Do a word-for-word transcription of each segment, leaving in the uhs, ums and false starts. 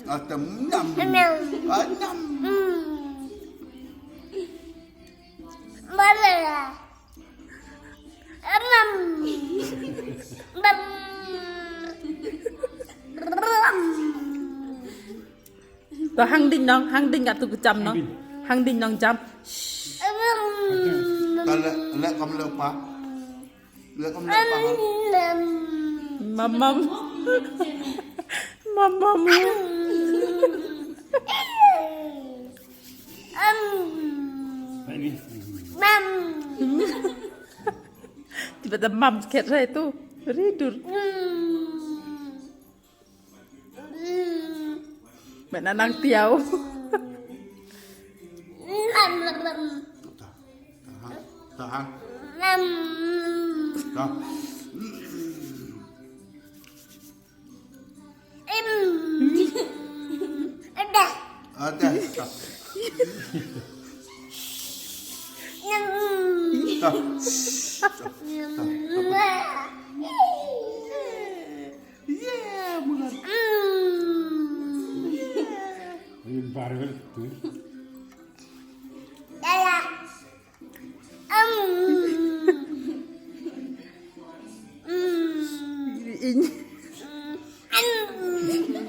Atam nam. Nam. Anam. Malala. Anam. Bam. Ram. To hang ding nong, hang ding kat tu jam nong. Hang ding nong jam. Ram. Kalau lek kam lupa. Lek kam lupa. Ram. Mamam. Mamam. Ram. Mam. Tiba-tiba mam sikit saya tu. Ridur. Ram. Ram. Mana nang tiau. Ram, ram, ram. Tahan. Tahan. Ram. Tahan. Im. Ada. Ada. Nam. Tahan. Tahan. Tahan. Yeah, mulan. Mm. Ini baru tu. Dala. Mm. Mm. Ini. Mm. Mm.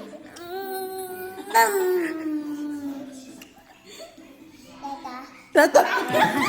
Mm. Tata. Tata.